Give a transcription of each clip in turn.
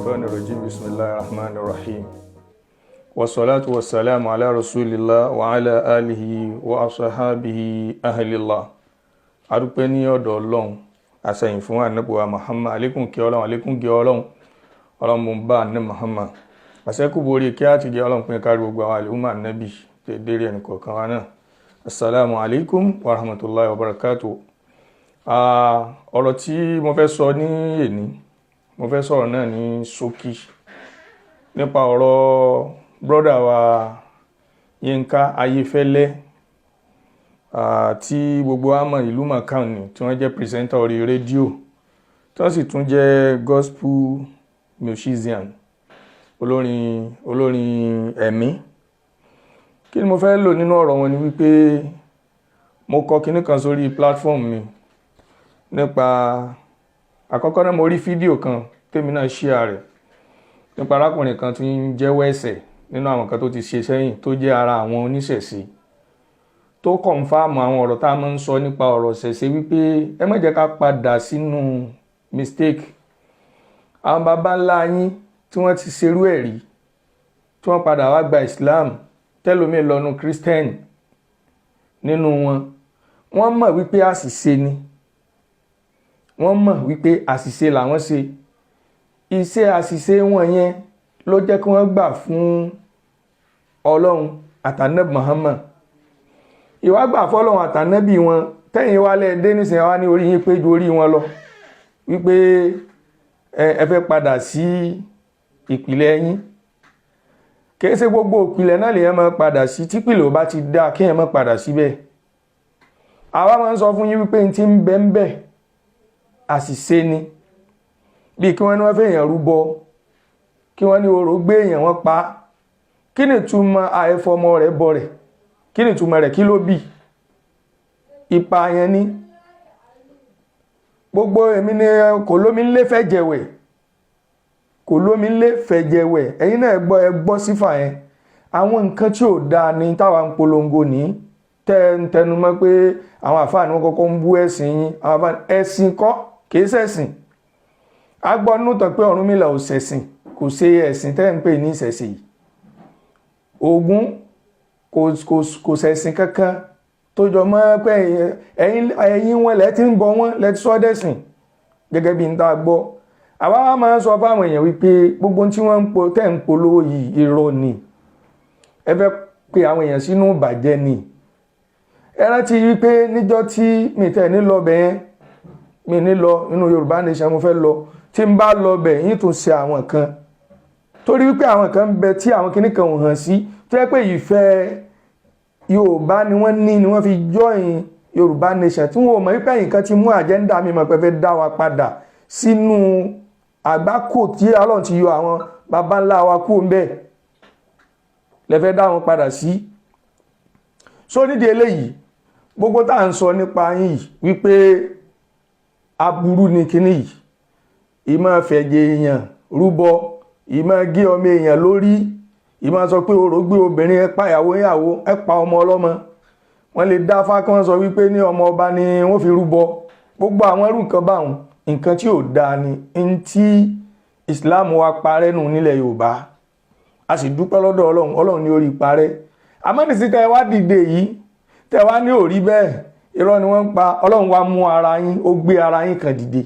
الشيطان الرجيم. بسم الله الرحمن الرحيم، والصلاة والسلام على رسول الله وعلى آله وأصحابه أهل الله. Adúpẹ́ ní ọ̀dọ̀ Ọlọ́run, àṣẹyìn fún Ànábì wa Muhammad. Alékún kí Ọlọ́run, alékún kí Ọlọ́run, Ọlọ́run mú bá ní Muhammad àṣẹkù borí kí á ti jẹ́. Ọlọ́run pín kárí gbogbo àwọn àlùmọ́ Ànábì tẹ̀ dérí ẹnì kọ̀ọ̀kan wa náà. Assalamu alaikum wa rahmatullahi wa barakatuh. Ọ̀rọ̀ tí mo fẹ́ sọ ní èní, mo fẹ́ sọ̀rọ̀ náà ní ṣókí nípa ọ̀rọ̀ brother wa Yínká Ayéfẹ́lẹ́, tí gbogbo wa mọ̀, ìlú mọ̀ọ́kàn ni, tí wọ́n jẹ́ presenter orí rédíò, tí wọ́n sì tún jẹ́ gospel musician, olórin ẹ̀mí. Kí ni mo fẹ́ lò nínú ọ̀rọ̀ wọn ni wípé mo kọ kinní kan sórí platform mi nípa àkọ́kọ́ náà. Mo rí fídíò kan tèmi náà share rẹ̀ nípa arákùnrin kan tí ń jẹ́wọ́ ẹ̀ṣẹ̀ nínú àwọn kan tó ti ṣe sẹ́yìn, tó jẹ́ ara àwọn oníṣẹ̀ṣe, tó confirm àwọn ọ̀rọ̀ tá a máa ń sọ nípa ọ̀rọ̀ ṣẹ̀ṣe wípé ẹ má jẹ́ ká padà sínú mistake àwọn baba ńlá yín tí wọ́n ti ṣerú ẹ̀ rí, tí wọ́n padà wá gba Islam, tẹ́lómi lọ́nu Christian nínú wọn. Wọ́n mọ̀ wípé àṣìṣe ni, wọ́n mọ̀ wípé àṣìṣe làwọn ṣe. Iṣẹ́ àṣìṣe wọn yẹn ló jẹ́ kí wọ́n gbà fún Ọlọ́run àtànẹ́bì Muhammad. Ìwà gbà fọ́lọ́run àtànẹ́bì wọn tẹ́yìn wálẹ̀ dé nísìnyí wá ní orí yín pé ju orí wọn lọ, wípé ẹ fẹ́ padà sí ìpìlẹ̀ yín. Kìí ṣe gbogbo ìpìlẹ̀ náà lèyàn máa padà sí. Típìlẹ̀ ò bá ti dá, kéèyàn máa padà síbẹ̀. Àwa máa ń sọ fún yín wípé n ti ń bẹ ń bẹ àṣìṣe ni, bí kí wọ́n ní wọ́n fẹ́ èèyàn rúbọ, kí wọ́n ní orò gbé èèyàn, wọ́n pa. Kí ni ìtumọ̀ àìfọmọ rẹ̀ bọ rẹ̀? Kí ni ìtumọ̀ rẹ̀? Kí ló bì? Ìpààyàn ni. Gbogbo èmi ni kò lómi ńlé fẹ́ jẹ̀wẹ̀, kò lómi ńlé fẹ́ jẹ̀wẹ̀. Ẹ̀yin náà gbọ́, ẹ gbọ́ sífà yẹn. Àwọn nǹkan tí ò dáa ni táwa ń polongo ní, tẹ́ ń tẹnu mọ́ pé àwọn àfáà ni wọ́n kọ́kọ́ ń bú ẹ̀sìn yín. Àwọn àfáà, ẹ̀sìn kọ́, kìí ṣẹ̀sìn. A gbọ́ nínú tàn pé Ọ̀rúnmìlà ò ṣẹ̀sìn, kò ṣe ẹ̀sìn tẹ́ ń pè ní ìṣẹ̀ṣe yìí. Ògún kò ṣẹ̀sìn kankan tó jọ mọ́ pé ẹ̀yin wọn lẹ́ ti ń bọ wọ́n, lẹ́ ti sọ́ dẹ̀sìn gẹ́gẹ́ bí n ta gbọ́. Àwa wá máa ń sọ fáwọn èèyàn wípé gbogbo tí wọ́n ń po tẹ́ ń polówó yìí, irọ́ ni. Ẹ fẹ́ pe àwọn èèyàn sínú ìbàjẹ́ ni. Ẹ rántí wípé níjọ́ tí mi tẹ̀ ní lọ bẹ̀yẹn, mi ní lọ nínú Yorùbá Nation, mo fẹ́ lọ. Tí n bá lọ bẹ̀ yín, tún ṣe àwọn kan, torí wípé àwọn kan ń bẹ tí àwọn kinní kan ò hàn sí, tó yẹ pé ìfẹ́ Yorùbá ni wọ́n ní ni wọ́n fi join Yorùbá Nation, tí wọ́n ò mọ̀ wípé ẹ̀yìn kan ti mú agenda mi mọ̀ pé fẹ́ dá wa padà sínú àgbákò tí Ọlọ́run ti yọ àwọn baba ńlá wa kú ń bẹ́ẹ̀, lẹ́fẹ́ dá wọn padà sí. So nídìí eléyìí, gbogbo tá à ń sọ nípa yín yìí wípé aburú ni kíní yìí, ìmọ̀ fẹ̀jẹ̀ èèyàn rúbọ, ìmọ̀ gé ọmọ èèyàn lórí, ìmọ̀ sọ pé orò gbé obìnrin, ẹ pa ìyàwó ìyàwó, ẹ pa ọmọ ọlọ́mọ. Wọ́n lè dá fá kí wọ́n sọ wípé ní ọmọ ọba ni wọ́n fi rúbọ. Gbogbo àwọn irú nǹkan báwọn, nǹkan tí ò dáa ni n tí Islam wa parẹ́ nù nílẹ̀ Yorùbá. A sì dúpẹ́ lọ́dọ̀ Ọlọ́run. Ọlọ́run ní orí parẹ́. Àmọ́ nísìnyí tẹ́ wá dìde yìí, tẹ́ wá ní òrí bẹ́ẹ̀, irọ́ ni wọ́n ń pa. Ọlọ́run wá mú ara yín, ó gbé ara yín kan dìde,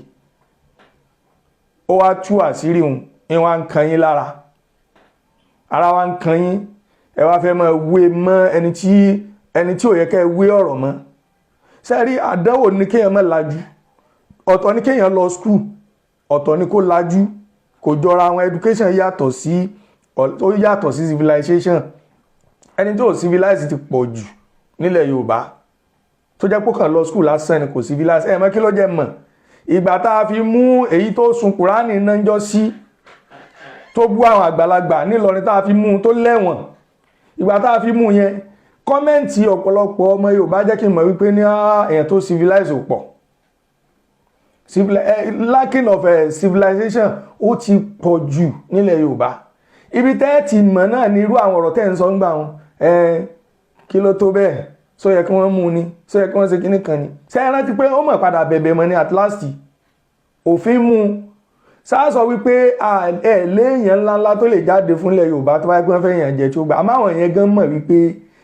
ó wá tú àṣírí òun ní wá ń kan yín lára, ara wa ń kan yín. Ẹ wá fẹ́ máa wé mọ́ ẹni tí ò yẹ kẹ́ ẹ wé ọ̀rọ̀ mọ́. Sẹ́rí, àdánwò ní kéèyàn má lajú. Ọ̀tọ̀ ní kéèyàn lọ school, ọ̀tọ̀ ní kó lajú. Kò jọra àwọn. Education yàtọ̀ sí, ó yàtọ̀ sí civilization. Ẹni tó civilize ti pọ̀ jù nílẹ̀ Yorùbá, tó jẹ́ pé kàn lọ school lásán ni, kò civilize. Ẹ̀ mọ́ kí ló jẹ́ mọ̀ ìgbà tá a fi mú èyí tó sun Kùránì náà jọ sí, tó bú àwọn àgbàlagbà nílọrin, tá a fi mú tó lẹ́wọ̀n, ìgbà tá a fi mú yẹn, comment ọ̀pọ̀lọpọ̀ ọmọ Yorùbá jẹ́ kí n mọ̀ wípé ní èèyàn tó civilize ò pọ̀. Lacking of civilization ó ti pọ̀ jù nílẹ̀ Yorùbá. Ibi tẹ́ ẹ ti mọ̀ náà ní irú àwọn ọ̀rọ̀ tẹ́ ń sọ ń gbà wọn. Kí ló tó bẹ́ẹ̀? Sọ yẹ kí wọ́n mú ni? Sọ yẹ kí wọ́n ṣe kíní kan ni? Ṣé ẹ rántí pé ó mọ̀ padà bẹ̀bẹ̀ mọ́ ní at last òfin mú un? Sáà sọ wípé ẹ léèyàn ńláńlá tó lè jáde fúnlẹ̀ Yorùbá tó bá yẹ pé wọ́n fẹ́ yàn jẹ tí ó gbà. Àmọ́ àwọn yẹn gan mọ̀ wípé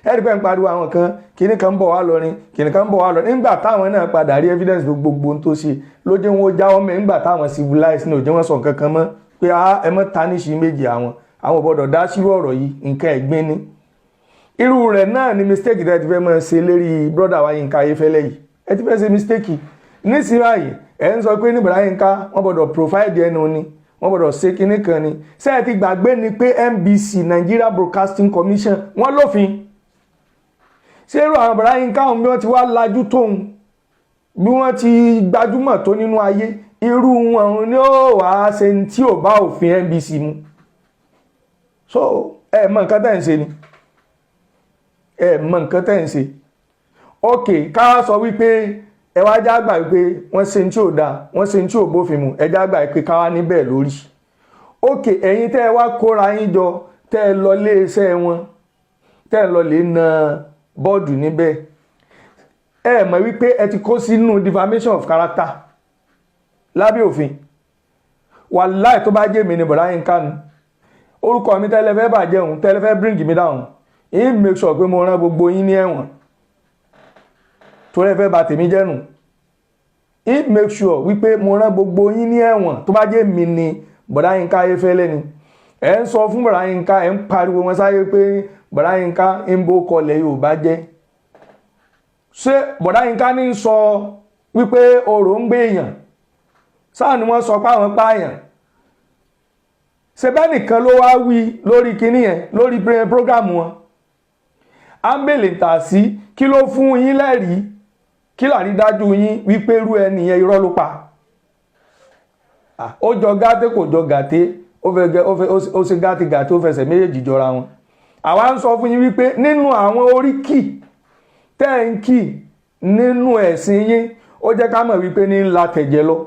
ẹ̀rí pé ń pariwo àwọn kan, kìnnì kan ń bọ̀ wá lọrin, kìnnì kan ń bọ̀ wá lọrin. Nígbà táwọn náà padà rí evidence, gbogbo tó ṣe ló jẹ́ wọn ó jáwọ́ mẹ́. Nígbà táwọn civilize ní ò jẹ́ wọ́n sọ nǹkan kan mọ́ pé ẹ mọ́ tarnish image àwọn, àwọn ò gbọ́dọ̀ dá sírú ọ̀rọ̀ yìí, nǹkan ẹ̀gbin ni. Irú rẹ̀ náà ni mistake tẹ́ ti fẹ́ máa ṣe lérí brother wa Yínká Ayéfẹ́lẹ́ yìí. Ẹ ti fẹ́ ṣe mistake nísìnyí báyìí. Ẹ ń sọ pé ní bọ̀dá Yínká, wọ́n gbọ́dọ̀ provide ẹnu ni, wọ́n gbọ́dọ̀ ṣe kinní kan ni. Ṣé ẹ ti gbàgbé ni pé NBC, Nigeria Broadcasting Commission, wọ́n lófin? Ṣé irú àwọn bọ̀dá Yínká ọ̀hún, bí wọ́n ti wá lajú tóun, bí wọ́n ti gbajúmọ̀ tó nínú ayé, irú wọn ni ó wàá ṣe tí ò bá òfin NBC mu? So ẹ mọ nǹkan tẹ́ ń ṣe ni, ẹ mọ nǹkan tẹ́ ń ṣe. Ok, ká sọ wípé ẹ wá já gbà wípé wọ́n ṣe tí ò dáa, wọ́n ṣe tí ò bófin mu. Ẹ já gbà wípé ká wá níbẹ̀ lórí. Ok, ẹ̀yin tẹ́ ẹ wá kóra yín jọ, tẹ́ ẹ lọ lé iṣẹ́ wọn, tẹ́ ẹ lọ lè na bọ́ọ̀dù níbẹ̀, ẹ mọ̀ wípé ẹ ti kó sínú defamation of character lábẹ́ òfin. Wàláì, tó bá jẹ́ mi ni bọ̀dá Yínká ni, orúkọ mi tẹ́lẹ̀ fẹ́ bàjẹ́ òun, tẹ́lẹ̀ fẹ́ bring me down, yín make sure pé mo rán gbogbo yín ní ẹ̀wọ̀n tó rẹ́ fẹ́ bà tèmi jẹ́ nù. Yín make sure wípé mo rán gbogbo yín ní ẹ̀wọ̀n tó bá jẹ́ mi ni bọ̀dá Yínká Ayéfẹ́lẹ́ ni. Ẹ̀ ń sọ fún bọ̀dá Yínká, ẹ̀ ń pariwo wọn sáyé pé bọ̀dá Yínká ń bó kọlẹ̀ Yorùbá jẹ́. Ṣé bọ̀dá Yínká ní sọ wípé orò ń gbé èèyàn sáà ni wọ́n sọ pé àwọn pààyàn? Ṣe bẹ́ẹ̀ nìkan ló wá wí lórí kinní yẹn, lórí program wọn? Ámbèlè tà sí kí ló fún yín lẹ́rìí? Kí làrídájú yín wípé irú ẹni yẹn, irọ́ ló pa? Ó jọ gàtè, kò jọ gàtè, ó ṣe gàtè gàtè, ó fẹsẹ̀ méjèèjì jọra wọn. Àwa ń sọ fún yín wípé nínú àwọn oríkì tẹ́ ń kì nínú ẹ̀sìn yín, ó jẹ́ ká mọ̀ wípé ní ńlá tẹ̀jẹ̀ lọ,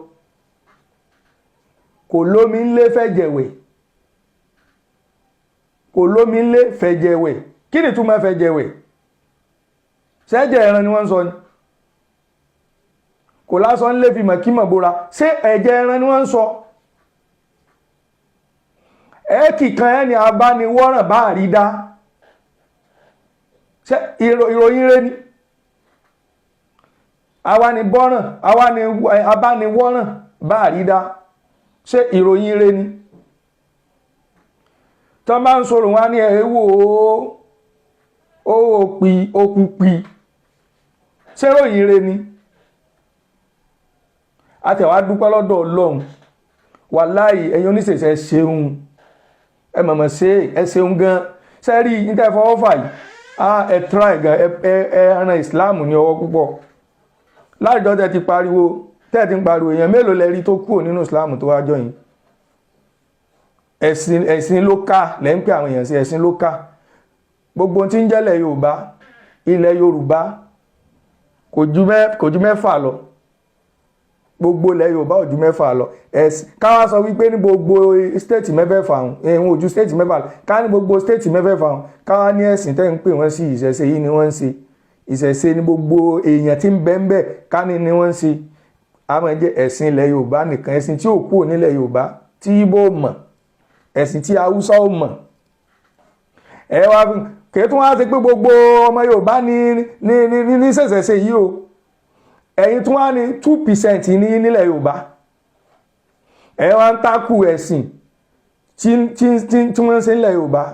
kò lómi ńlé fẹ̀jẹ̀wẹ̀, kò lómi ńlé fẹ̀jẹ̀wẹ̀. Kí ni túmọ̀ fẹ̀jẹ̀wẹ̀? Ṣẹ́jẹ̀ ẹran ni wọ́n ń sọ ni? Kò lásán ńlé fi mọ̀ kí mọ̀ bóra, ṣé ẹ̀jẹ̀ ẹran ni wọ́n ń sọ? Ẹ kìkan ẹni abániwọ́ràn bá rí dá. Ṣé ìròyìn rẹ ni awánibọ́ràn, abániwọ́ràn bá rí dá? Ṣé ìròyìn rẹ ni? Tọ́ bá ń sọ̀rọ̀ wọn ní ẹ̀wò ó pì okù pì. Ṣé ìròyìn rẹ ni? Àtẹ̀wá dúpẹ́ lọ́dọ̀ Ọlọ́run. Wàláì, ẹ̀yin oníṣẹ̀ṣẹ̀ ṣeun, ẹ mọ̀mọ̀ ṣe, ẹ ṣeun gan. Sẹ́rí níta ẹ fọwọ́ fà yìí, ẹ try gan, ẹ ran Islam ní ọwọ́ púpọ̀. Láìjọ́ tẹ́ ti pariwo, tẹ́ ti ń pariwo, èèyàn mélòó lẹ rí tó kúrò nínú Islam tó wá jọyìn? Ẹ̀sìn, ẹ̀sìn ló ká lẹ́ ń pè àwọn èèyàn sí, ẹ̀sìn ló ká. Gbogbo tí ń jẹ́lẹ̀ Yorùbá, ilẹ̀ Yorùbá kò ju 6 lọ. Gbogbo ilẹ̀ Yorùbá ò ju 6 lọ. Ẹ̀sìn káwá sọ wípé ní gbogbo state 6 ọ̀hún, ẹ̀hún ò ju state 6 lọ. Ká ní gbogbo state 6 ọ̀hún, káwá ní ẹ̀sìn tẹ́ ń pè wọ́n sí, ìṣẹ̀ṣe yìí ni wọ́n ń ṣe. Ìṣẹ̀ṣe ní gbogbo èèyàn tí ń bẹ ń bẹ, ká ní ni wọ́n ń ṣe. A máa jẹ́ ẹ̀sìn ilẹ̀ Yorùbá nìkan, ẹ̀sìn tí ò kúrò nílẹ̀ Yorùbá, tí Ìgbò mọ̀, ẹ̀sìn tí Haúsá ò mọ̀. Ẹ wá kìí tún wá sí pé gbogbo ọmọ Yorùbá ní ṣẹ̀ṣẹ̀ṣe yìí o. Ẹ̀yin tún wá ní 2% ní nílẹ̀ Yorùbá. Ẹ wá ń takù ẹ̀sìn tí wọ́n ń ṣe nílẹ̀ Yorùbá,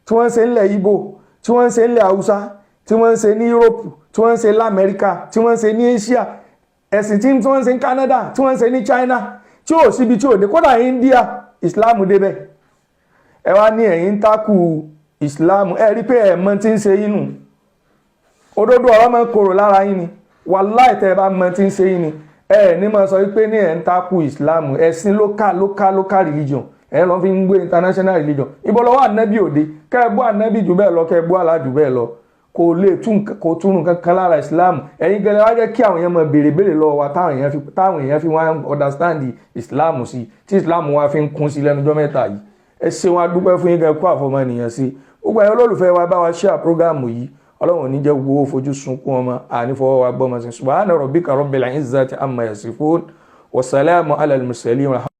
tí wọ́n ń ṣe nílẹ̀ Ìgbò, tí wọ́n ń ṣe nílẹ̀ Haúsá, tí wọ́n ń ṣe ní Europe, tí wọ́n ń ṣe lamẹ́ríkà, tí wọ́n ń ṣe ní Asia, ẹ̀sìn tí wọ́n ń ṣe ní Canada, tí wọ́n ń ṣe ní China, tí ò síbi tí ò dé. Kódà India, Islam débẹ̀. Ẹ wá ní ẹ̀yin ń takù Islam. Ẹ rí pé ẹ̀ mọ̀ tí ń ṣe yín nù. Òdodo ọ̀rọ̀ máa ń korò lára yín ni. Wàláì, tẹ́ ẹ bá mọ̀ tí ń ṣe yín ni, ẹ ní máa sọ wípé ní ẹ̀ ń takù Islam, ẹ̀sìn local, local, local religion. Ẹ̀ lọ́ fi ń gbé international religion. Ibo lọ́wọ́ ànábì òde? Kẹ́ ẹ bú ànábì jù bẹ́ẹ̀ lọ, kẹ́ ẹ bú Allah jù bẹ́ẹ̀ lọ, kò lè tún, kò tún nǹkan kan lára Islam. Ẹ̀yin gẹ́lẹ́ wá jẹ́ kí àwọn èèyàn máa béèrè béèrè lọ́wọ́ wa, táwọn èèyàn fi wá understand Islam sí, tí Islam wa fi ń kún sí lẹ́nujọ́ mẹ́ta yìí. Ẹ ṣeun, a dúpẹ́ fún yín kẹ́ kó àfọmọnìyàn sí. Gbogbo ẹ̀yin olólùfẹ́ wa, bá wa share program yìí. Ọlọ́run ò ní jẹ́ wo fojú sunkún ọmọ, àní fọwọ́ wa gbọ́mọ sí. Subhana rabbika rabbil izzati amma yasifun wa salamu ala al-mursalin.